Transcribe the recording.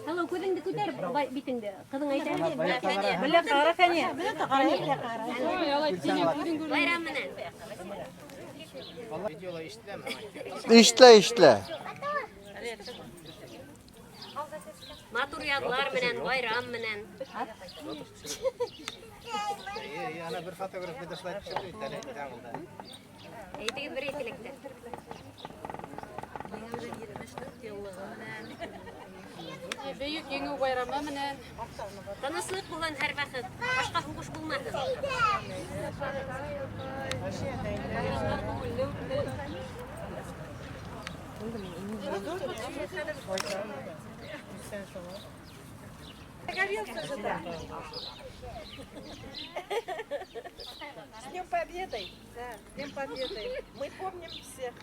Һылыу, күҙеңде күтәр, битеңде. Ҡыҙың әйтә. Белә ҡара, Фәниә. Байрам менән. Видеола ишетеләме? Ишетелә, ишетелә. Матур яҙлар менән, байрам менән. Ана бер фотограф бит шулай төшөрҙө бит әле Яңылда. Әйтегеҙ берәй теләктәр. Бөйөк Еңеү байрамы менән. Тыныслыҡ булһын һәр ваҡыт. Башҡа һуғыш булмаһын. С Днем Победы! Да, с Днем Победы! Мы помним всех.